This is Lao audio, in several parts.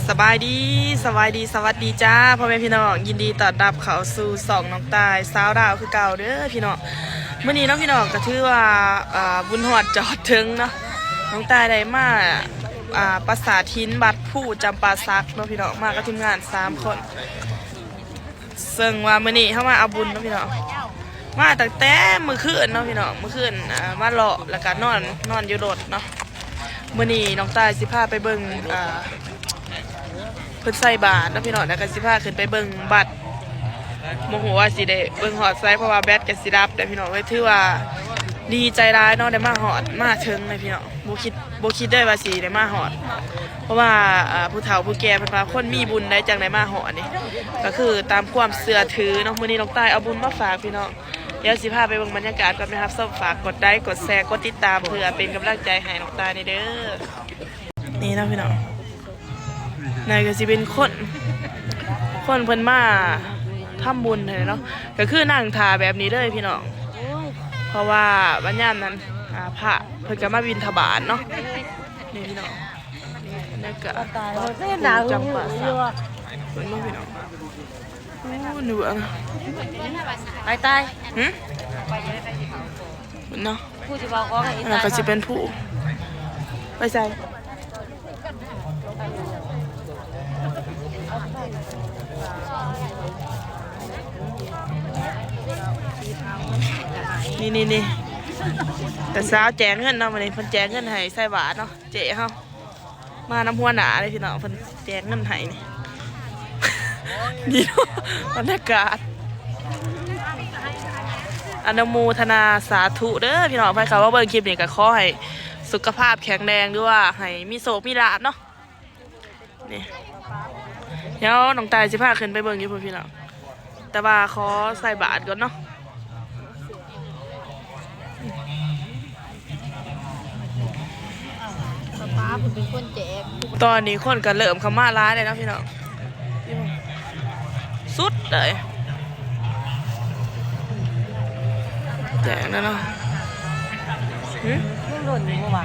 ສະບາຍດີ ສະບາຍດີ ສະຫວັດດີຈ້າ ພໍ່ແມ່ພີ່ນ້ອງ ຍິນດີຕ້ອນຮັບເຂົ້າສູ່ຊ່ອງນ້ອງຕ່າຍສາວລາວຄືເກົ່າເດີພີ່ນ້ອງ. ມື້ນີ້ເນາະພີ່ນ້ອງ ກໍຖືວ່າ ອ່າ ບຸນຮອດຈອດເຖິງເນາະ. ນ້ອງຕ່າຍໄດ້ມາ ອ່າ ປາສາດຫີນວັດພູຈຳປາສັກເນາະພີ່ນ້ອງ ມາກັບທີມງານສາມຄົນ. ເຊິ່ງວ່າມື້ນີ້ເຮົາມາເອົາບຸນເນາະພີ່ນ້ອງ ມາຕັ້ງແຕ່ມື້ຄືນເນາະພີ່ນ້ອງ ມື້ຄືນ ອ່າ ມາເລາະ ແລ້ວກະນອນ ນອນຢູ່ລົດເນາະ. ມື້ນີ້ນ້ອງຕ່າຍຊິພາໄປເບິ່ງ ອ່າ ເພິ່ນໃສ່ບາດເນາະພີ່ນ້ອງ ແລ້ວກະຊິພາຂຶ້ນໄປເບິ່ງວັດ ບໍ່ຮູ້ວ່າຊິໄດ້ເບິ່ງຮອດໃສ ເພາະວ່າແບັດກະຊິດັບແລ້ວພີ່ນ້ອງເອີຍ. ຖືວ່າດີໃຈຫຼາຍເນາະ ໄດ້ມາຮອດ ມາເຖິງເລີຍພີ່ນ້ອງ ບໍ່ຄິດ ບໍ່ຄິດເລີຍວ່າຊິໄດ້ມາຮອດ ເພາະວ່າ ອ່າ ຜູ້ເຖົ້າຜູ້ແກ່ເພິ່ນວ່າ ຄົນມີບຸນໃດຈັ່ງໄດ້ມາຮອດນີ້ ກໍຄືຕາມຄວາມເຊື່ອຖືເນາະ. ມື້ນີ້ນ້ອງຕ່າຍເອົາບຸນມາຝາກພີ່ນ້ອງ ດຽວຊິພາໄປເບິ່ງບັນຍາກາດກ່ອນໄປຮັບຊົມ. ຝາກກົດໄລ ກົດແຊ ກົດຕິດຕາມ ເພື່ອເປັນກຳລັງໃຈໃຫ້ນ້ອງຕ່າຍແດ່ເດີ. ນີ້ເນາະພີ່ນ້ອງ ນີ້ກໍຊິເປັນຄົນ ຄົນເພິ່ນມາທຳບຸນຫັ້ນແຫຼະເນາະ ກໍຄືນັ່ງຖ້າແບບນີ້ເລີຍພີ່ນ້ອງ ເພາະວ່າບັດຍາມນັ້ນ ອ່າ ພະເພິ່ນກໍມາບິນທະບາດເນາະ. ນີ້ພີ່ນ້ອງ ບັນຍາກາດ ຕາຍ ໂອ້ຍ ເຫັນໜ້າ ຈຳປາສັກ ເບິ່ງເນາະພີ່ນ້ອງ. ໂອ້ ເໜືອນະ ໄປຕາຍ ຫຶ ເນາະ ຜູ້ທີ່ເວົ້າຂອງ ອັນນັ້ນກໍຊິເປັນຜູ້ ໄປໃສ ນີ້ໆໆ ແຕ່ສາວແຈກເງິນເນາະ ມື້ນີ້ເພິ່ນແຈກເງິນໃຫ້ໃສ່ບາດເນາະ ເຈ້ເຮົາ ມານຳຫົວໜ້າເດ້ພີ່ນ້ອງ ເພິ່ນແຈກເງິນໃຫ້ນີ້ ນີ້ເນາະ ບັນຍາກາດ ອະນຸໂມທະນາສາທຸເດີພີ່ນ້ອງ. ໃຜເຂົ້າມາເບິ່ງຄລິບນີ້ກໍຂໍໃຫ້ສຸຂະພາບແຂງແຮງ ຫຼືວ່າໃຫ້ມີໂຊກມີລາບເນາະ. ນີ້ ດຽວນ້ອງຕ່າຍຊິພາຂຶ້ນໄປເບິ່ງຢູ່ພຸ້ນພີ່ນ້ອງ ແຕ່ວ່າຂໍໃສ່ບາດກ່ອນເນາະ. ປ້າເພິ່ນເປັນຄົນແຈກ ຕອນນີ້ຄົນກໍເລີ່ມເຂົ້າມາຫຼາຍແລ້ວເນາະພີ່ນ້ອງ ສຸດເລີຍ ແຈກແລ້ວເນາະ. ຫຶ ຍັງດົນຢູ່ບໍ່ວະ?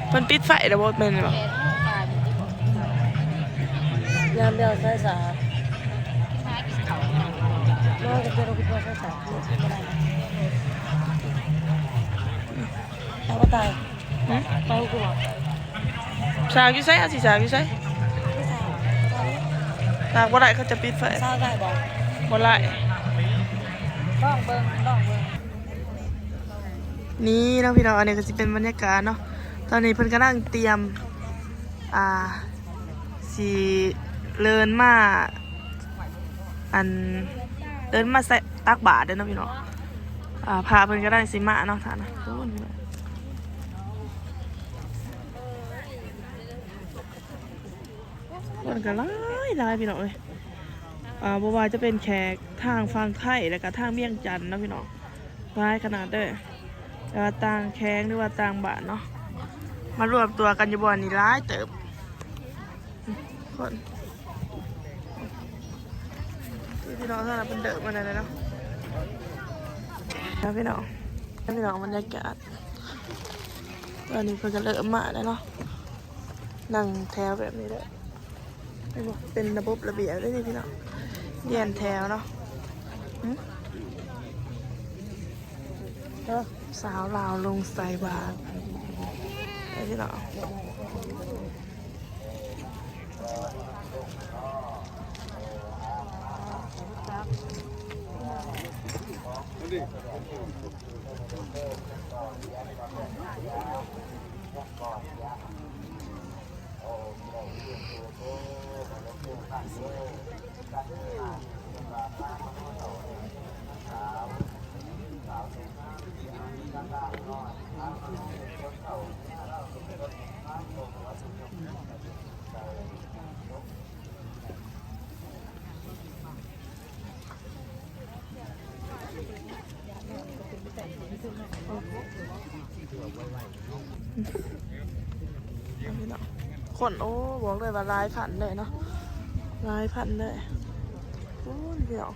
ເພິ່ນປິດໄຟແລ້ວບໍ່ ແມ່ນບໍ່? ຍາມແລ້ວໃຊ້ສາ ມາກໍເປັນໂລກພິດວ່າໃຊ້ສາ ຕາຍບໍ່ຕາຍ? ຫຶ ຕາຍກວ່າ ສາກຢູ່ໃສ? ເຮົາຊິສາກຢູ່ໃສ? ສາກບໍ່ໄດ້ ເຂົາຈະປິດໄຟ. ສາກໄດ້ບໍ່? ບໍ່ໄດ້ ລອງເບິ່ງ ລອງເບິ່ງ. ນີ້ເນາະພີ່ນ້ອງ ອັນນີ້ກໍຊິເປັນບັນຍາກາດເນາະ ຕອນນີ້ເພິ່ນກຳລັງຕຽມ ອ່າ ຊິເລີນມາ ອັນ ເດີນມາໃສ່ຕັກບາດເດ້ເນາະພີ່ນ້ອງ. ອ່າ ພະເພິ່ນກຳລັງຊິມາເນາະທ່ານນະ ໂອ້ ຄົນກໍຫຼາຍໆ ພີ່ນ້ອງເອີຍ ອ່າ ບໍ່ວ່າຈະເປັນແຂກທາງຝັ່ງໄທ ແລ້ວກໍທາງວຽງຈັນເນາະພີ່ນ້ອງ ຫຼາຍຂະໜາດເດີ ແຕ່ວ່າຕ່າງແຂວງ ຫຼືວ່າຕ່າງບ້ານເນາະ ມາລວມຕົວກັນຢູ່ບ່ອນນີ້ຫຼາຍເຕີບ ຄົນ ພີ່ນ້ອງ ທາງນັ້ນເພິ່ນເດີນມາແລ້ວເນາະ ພີ່ນ້ອງ ພີ່ນ້ອງ ບັນຍາກາດ ຕອນນີ້ເພິ່ນກໍເລີ່ມມາແລ້ວເນາະ ນັ່ງແຖວແບບນີ້ເດີ ເຫັນບໍ່ ເປັນລະບົບລະບຽບເດ້ນີ້ພີ່ນ້ອງ ລຽນແຖວເນາະ. ຫຶ ເອີ ສາວລາວລົງໃສ່ບາດ ເອີ ພີ່ນ້ອງ. ຄົນ ໂອ້ ບອກເລີຍວ່າຫຼາຍພັນເລີຍເນາະ ຫຼາຍພັນເລີຍ ໂອ້ ພີ່ນ້ອງ.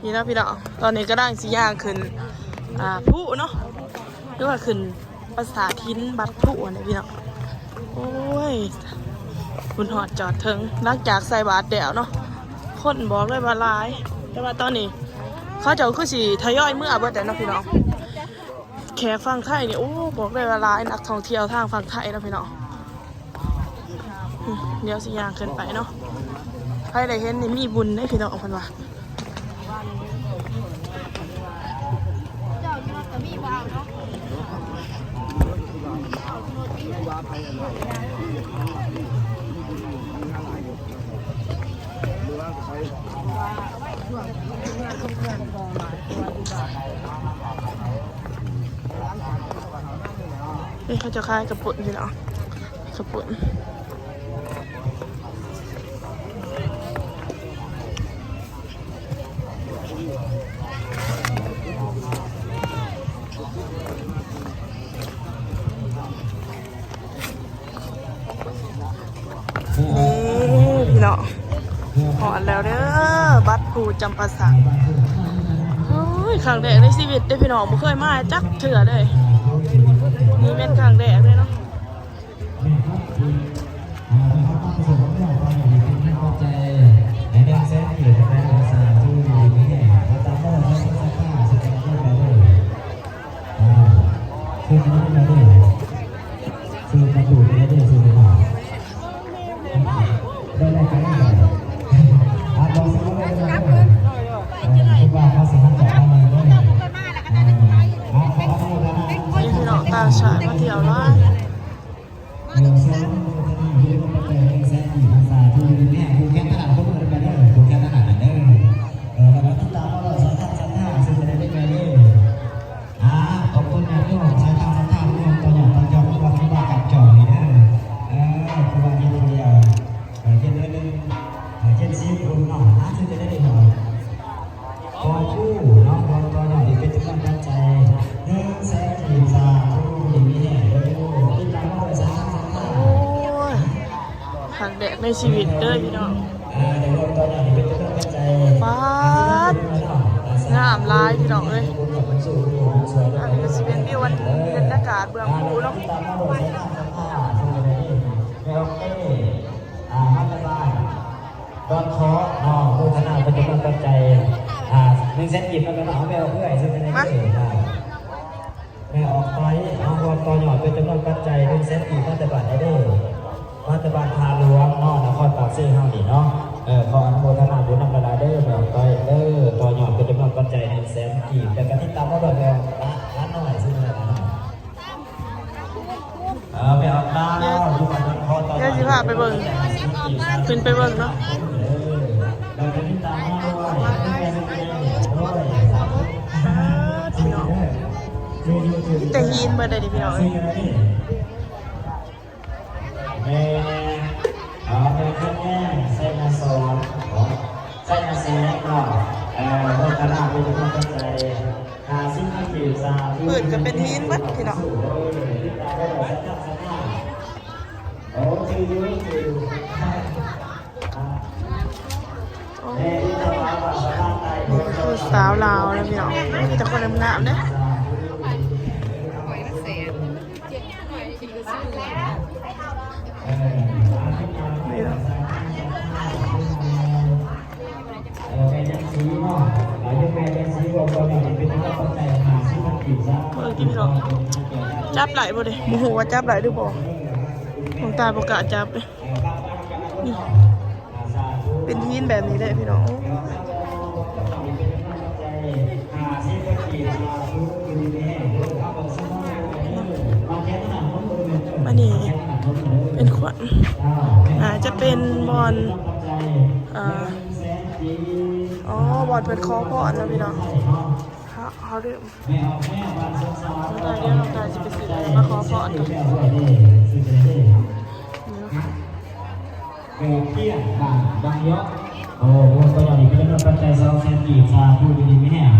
ນີ້ເນາະພີ່ນ້ອງ ຕອນນີ້ກຳລັງຊິຍ່າງຂຶ້ນ ອ່າ ພູເນາະ ຫຼືວ່າຂຶ້ນປາສາດຫີນວັດພູຫັ້ນແຫຼະພີ່ນ້ອງ. ໂອ້ຍ ບຸນຮອດຈອດເຖິງ ຫຼັງຈາກໃສ່ບາດແລ້ວເນາະ ຄົນບອກເລີຍວ່າຫຼາຍ ແຕ່ວ່າຕອນນີ້ເຂົາເຈົ້າຄືຊິທະຍອຍເມືອເບິດແລ້ວເນາະພີ່ນ້ອງ. ແຂກຝັ່ງໄທນີ້ ໂອ້ ບອກເລີຍວ່າຫຼາຍ ນັກທ່ອງທ່ຽວທາງຝັ່ງໄທເນາະພີ່ນ້ອງ. ດຽວຊິຍ່າງຂຶ້ນໄປເນາະ ໃຜໄດ້ເຫັນນີ້ມີບຸນເດ້ພີ່ນ້ອງ ເພິ່ນວ່າ. ນີ້ເຂົາຈະຂາຍກະປຸ້ນພີ່ນ້ອງ ກະປຸ້ນ. ນີ້ພີ່ນ້ອງ ຮອດແລ້ວເດີ ວັດພູຈຳປາສັກ. ໂອ້ຍ ຄັ້ງແລກໃນຊີວິດເດ້ພີ່ນ້ອງ ບໍ່ເຄີຍມາຈັກເທື່ອເລີຍ. ນີ້ແມ່ນຄັ້ງແລກເລີຍເນາະ. ນີ້ພີ່ນ້ອງ ຕ່າງຊາດມາທ່ຽວຫຼາຍ. ອ່າ ຂອບຄຸນຍາດໂຍມສາຍທາງສັດທາ ຮ່ວມຕໍ່ຍອດຕັ້ງເຈົ້າ ຄອບຄົວບ້ານກາບຈອງນີ້ເດີ. ເອີ ຄືວ່າເຮັດຜູ້ດຽວ ເອີ ເຮັດໜ້ອຍໜຶ່ງ ເອີ ເຈັດສິບຄົນເນາະ. ອ່າ ຊື່ຈະໄດ້ເນາະ ຂໍຄູເນາະ ຂໍຕໍ່ຍອດອີກເປັນຈຳນວນປັດໄຈໜຶ່ງແສນກີບ. ສາທຸ ດີມີແຮງເດີ ຕິດຕາມມາດ້ວຍສາຍທາງສັດທາ. ໂອ້ຍ ຄັ້ງແລກໃນຊີວິດເດີພີ່ນ້ອງ. ປາດ ງາມຫຼາຍພີ່ນ້ອງເອີຍ. ອັນນີ້ກໍຊິເປັນວິວ ອັນ ບັນຍາກາດເບື້ອງພູເນາະ. ອ່າ ມາແຕ່ບ້ານດອນຄໍເນາະ ໂມທະນາເປັນຈຳນວນປັດໄຈ ອ່າ ໜຶ່ງແສນກີບ ແລ້ວກໍເອົາແມ່ອອກເອື້ອຍ ເຊິ່ງເປັນ ມາ ເອື້ອຍ ອ່າ ແມ່ອອກໄປເນາະ ຮ່ວມຕໍ່ຍອດເປັນຈຳນວນປັດໄຈໜຶ່ງແສນກີບ ມາແຕ່ບ້ານໃດເດີ ມາແຕ່ບ້ານທ່າຫຼວງເນາະ ນະຄອນປາກເຊເຮົານີ້ເນາະ. ເອີ ຂໍອະນຸໂມທະນາບຸນນຳຫຼາຍໆເດີ ແມ່ອອກໄປເດີ ຕໍ່ຍອດເປັນຈຳນວນປັດໄຈໜຶ່ງແສນກີບ ແລ້ວກໍຕິດຕາມມາດ້ວຍແມ່ອອກ ຫຼານນ້ອຍຊື່ ເອີ ແມ່ອອກຕາເນາະ ຢູ່ບ້ານດອນຄໍ ດຽວຊິພາໄປເບິ່ງ ຂຶ້ນໄປເບິ່ງເນາະ. ເອີ ແລ້ວກໍຕິດຕາມມາດ້ວຍ ໂອ້ຍ ພີ່ນ້ອງ ມີແຕ່ຫີນເບິດເລີຍນີ້ພີ່ນ້ອງເອີຍ. ແມ່ ເອີ ແມ່ຄຳແຍງ ໄຊຍາສອນ ໄຊຍາແສງເນາະ ເອີ ໂມທະນາເປັນກຳລັງໃຈຫ້າສິບພັນກີບ. ສາທຸ ພື້ນກໍເປັນຫີນເບິດພີ່ນ້ອງ. ໂອ້ ຈື່ຢູ່ ຈື່ຢູ່ ໂອ້ ນີ້ຄືສາວລາວນະພີ່ນ້ອງ ມີແຕ່ຄົນງາມໆເດ້. ເບິ່ງຕິພີ່ນ້ອງ ຈັບໄດ້ບໍ່ເດ? ບໍ່ຮູ້ວ່າຈັບໄດ້ຫຼືບໍ່ ຫຼວງຕາບໍ່ກ້າຈັບເດ. ນີ້ ເປັນຫີນແບບນີ້ແຫຼະພີ່ນ້ອງ. ອັນນີ້ເປັນຂວັນ ໜ້າຈະເປັນບ່ອນ ເອີ ອໍ ບ່ອນເພິ່ນຂໍພອນເນາະພີ່ນ້ອງ. ເຮົາ ເຮົາລືມ ນ້ອງຕາຍ ດຽວນ້ອງຕາຍຊິໄປຊື້ມາຂໍພອນກ່ອນ. ແມ່ອອກຕອຍອດອີກເປັນຈຳນວນປັດໄຈສອງແສນກີບ. ສາທຸ ຢູ່ດີມີແຮງ.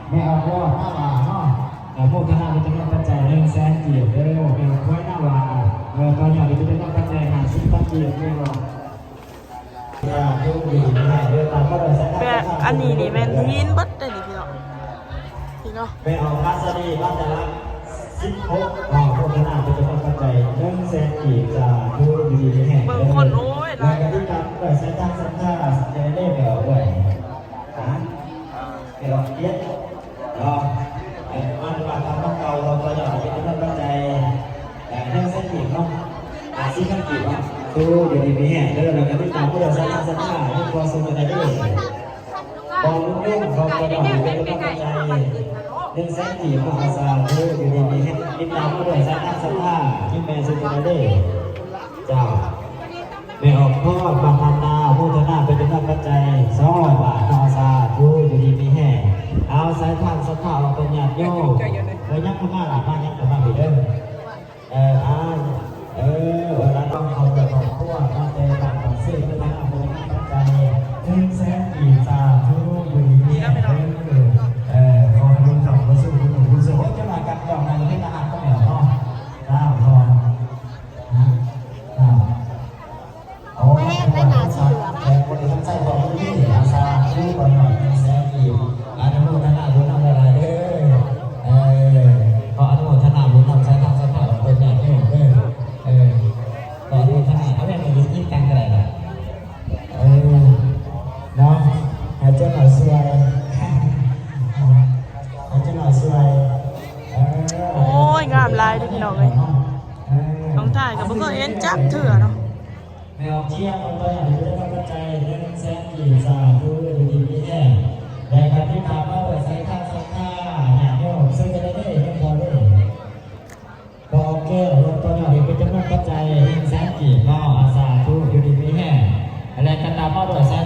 ແມ່ອອກຕອຍອດມາວ່າເນາະ ເອີ ໂມທະນາເປັນຈຳນວນປັດໄຈໜຶ່ງແສນກີບເດີ. ແມ່ອອກຕອຍອດມາວ່າ ເອີ ຕອຍອດອີກເປັນຈຳນວນປັດໄຈຫ້າສິບພັນກີບ. ແມ່ອອກ ແບບອັນນີ້ນີ້ແມ່ນຫີນເບິດເດ້ນີ້ ພີ່ນ້ອງ ນີ້ເນາະ. ແມ່ອອກມາຊະນີ້ ມາແຕ່ຫຼັກສິບຫົກ ເນາະ ໂມທະນາເປັນຈຳນວນປັດໄຈ ໜຶ່ງແສນກີບ ສາທຸ ຢູ່ດີມີແຮງ ເບິ່ງຄົນ ໂອ້ຍ ຫຼາຍ ແລະກະຕິດຕາມດ້ວຍສາຍທາງສັດທາ ແມ່ອອກດ້ວຍ ຫາ ແມ່ອອກເຈັດ ເນາະ ເອີ ມາຈາກທາງເກົ່າ ເຮົາກໍຢາກເປັນກຳລັງໃຈ ເອີ ເລື່ອງເສດຖະກິດເນາະ ອາຊີບທາງກິດເນາະ ສາທຸ ຢູ່ດີມີແຮງເດີ ແລ້ວກໍຕິດຕາມຜູ້ດຽວສາຍທາງສັດທາ ມີຄວາມສຸກກັນໄດ້ເດີ ບໍ່ລຸງລຸງ ເຮົາກໍຢາກເປັນກຳລັງໃຈ ເລື່ອງເສດຖະກິດເນາະ ສາທຸ ຢູ່ດີມີແຮງ ຕິດຕາມຜູ້ດຽວສາຍທາງສັດທາ ມີແມ່ສຸກກັນໄດ້ເດີ ເຈົ້າ. ແມ່ອອກພອນ ບ້ານທ່ານນາ ໂມທະນາເປັນຈຳນວນປັດໄຈ ສອງຮ້ອຍບາດເນາະ ສາທຸ ຢູ່ດີມີແຮງ ເອົາ ສາຍທາງສັດທາອອກຕາຍາດໂຍມ ເອີ ຍັງເຂົ້າມາລະ ມາຍັງເຂົ້າມາອີກເດີ ເອີ ເອົາ ເອີ ເວລານ້ອງເຂົາຈະຄອບຄົວ ມາແຕ່ຕ່າງປະເທດ ໂມທະນາເປັນຈຳນວນປັດໄຈ ໜຶ່ງແສນກີບ ສາທຸ ຢູ່ດີມີແຮງເດີ ເອີ ຂໍໃຫ້ບຸນທຳບຸນສຸຂ ບຸນສຸຂ ໂອ້ຍ ເຈົ້າໜ້າກັນດອກ ໃຫ້ເຮັດອາຫານກໍແມ່ນເນາະ ເຈົ້າ ເນາະ ເຈົ້າ. ໂອ້ ແຮງໄດ້ໜ້າສີເຫຼືອງ ແຕ່ບໍ່ໄດ້ຮັບໃຊ້ພໍ່ແມ່ ອາສາ ຄືບໍ່ນ້ອຍແສນກີບ ອະນຸໂມທະນາບຸນນຳຫຼາຍໆເດີ ເອີ ຂໍອະນຸໂມທະນາບຸນນຳສາຍທາງສັດທາຂອງເພິ່ນຍາດໂຍມເດີ ເອີ ຂໍອະນຸໂມທະນາ ເອົາແມ່ນຢູ່ທີ່ກາງກໍໄດ້ລະ ເອີ ເນາະ ໃຫ້ເຈົ້າໜ້າຊ່ວຍ ໃຫ້ເຈົ້າໜ້າຊ່ວຍ ເອີ ໂອ້ຍ ງາມຫຼາຍເດີພີ່ນ້ອງເອີຍ ເອີ ນ້ອງທ່າຍກໍບໍ່ເຄີຍເຫັນຈັກເທື່ອເນາະ. ແມ່ອອກຄຽງ ເອົາໄປໃຫ້ເປັນກຳລັງໃຈ ໜຶ່ງແສນກີບ ສາທຸ ຢູ່ດີມີແຮງ ແລະກະຕິດຕາມມາດ້ວຍສາຍທາງສັດທາ ຍາດໂຍມ ເຊີນກັນໄດ້ເດີ ແມ່ນບໍ່ເດີ ບໍ່ອອກແກ້ວ ເອົາໄປໃຫ້ເປັນກຳລັງໃຈ ໜຶ່ງແສນກີບເນາະ ອາ ສາທຸ ຢູ່ດີມີແຮງ ແລະກະຕາມມາດ້ວຍສາຍ